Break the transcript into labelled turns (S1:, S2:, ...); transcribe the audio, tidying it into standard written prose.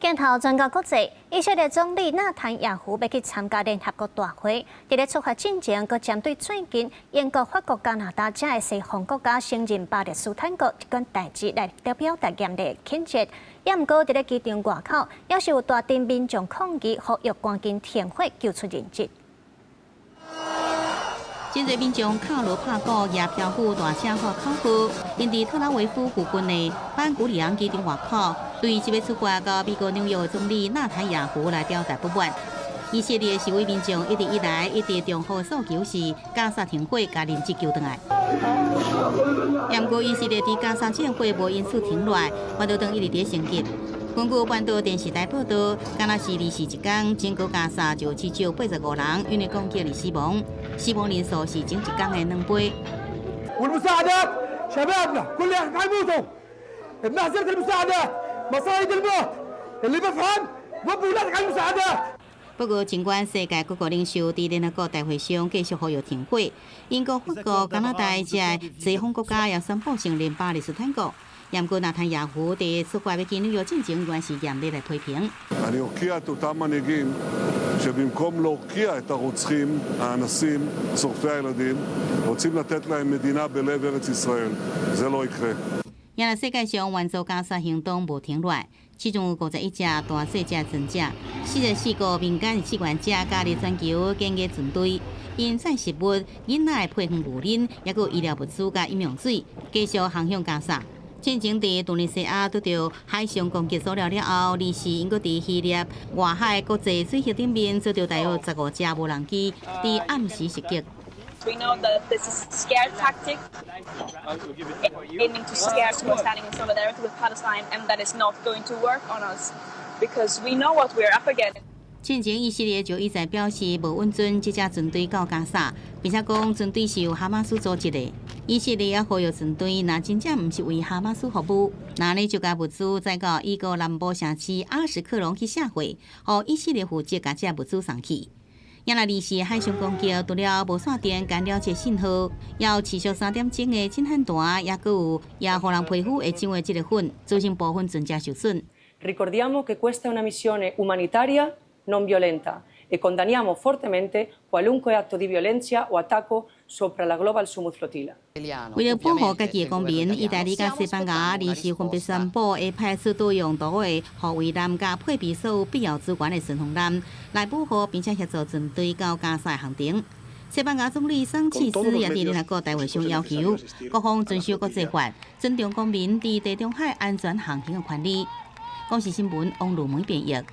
S1: 鏡頭轉到國際，以色列總理納坦雅胡欲去參加聯合國大會，佇咧出發進前，閣針對最近英國、法國、加拿大遮的西方國家承認巴勒斯坦國這款代誌來表達嚴厲譴責。也毋過佇咧機場外口，猶是有大陣民眾抗議，呼籲趕緊停火救出人質。
S2: 真濟民眾敲鑼拍鼓，舉標語大聲喊口號。𪜶佇特拉維夫附近的班古里昂機場外口，對這欲出發到美國紐約的總理納坦雅胡來表達不滿。以色列示威民眾一直以來一直重複訴求是加沙停火，共人質救轉來。毋過以色列佇加沙戰火無因此停落來，反倒轉一直佇升級。根據半島電視台報道，敢若是二四一工，整個加沙就至少85人因為攻擊而死亡，死亡人數是前一工的2倍。
S3: والمساعدات شبابنا كل حيموتوا بمهزلة المساعدات مصايد الموت اللي بفهم ربوا اولادك على المساعدات。
S2: 不過，儘管世界各國領袖佇聯合國大會上繼續呼籲停火，英國、法國、加拿大這西方國家也宣布承認巴勒斯坦國。毋過納坦雅胡佇出發欲去紐約進前，仍是嚴厲來批評。
S4: אני אוקיע את אותם מנהיגים שבמקום להוקיע את הרוצחים, האנסים, שורפי הילדים, רוצים לתת להם מדינה בלב ארץ ישראל. זה לא יקרה.
S2: 原來世界上援助加沙行動無停落來，其中有51隻大細隻船隻，44個民間志願者加入全球緊急船隊，𪜶載食物、囡仔的配方牛奶，抑閣醫療物資佮飲用水，繼續航向加沙。進前佇突尼西亞拄著海上攻擊騷擾了後，二四𪜶閣佇希臘外海國際水域頂面遭著大約15隻無人機佇暗時襲擊。
S5: We know that this is a scare tactic, aiming to scare us who are standing in solidarity with Palestine, and that is not going to work on us because we know what we're up against.
S2: 進前以色列就一再表示無允准這隻船隊到加沙，並且講船隊是由哈馬斯組織的。以色列也呼籲船隊，若真正毋是為哈馬斯服務，那呢就共物資載到以國南部城市阿什克隆去卸貨，予以色列負責共這物資送去。也若二四海上攻擊，除了無線電干擾這信號，也有持續3點鐘的震撼彈，抑閣有也予人皮膚會長的這个粉，造成部分船隻受損。
S6: Ricordiamo che questa è una missione umanitaria non violenta e condanniamo fortemente qualunque atto di violenza o attacco sopra la Global Sumud Flotilla.
S2: 為了保護家己的公民，意大利佮西班牙二四分別宣布會派出多用途的護衛艦佮配備所有必要資源的順風艦，來保護並且協助船隊到加沙航程。西班牙總理桑切斯也佇聯合國大會上要求各方遵守國際法，尊重公民佇地中海安全航行的權利。公視新聞王路梅編譯。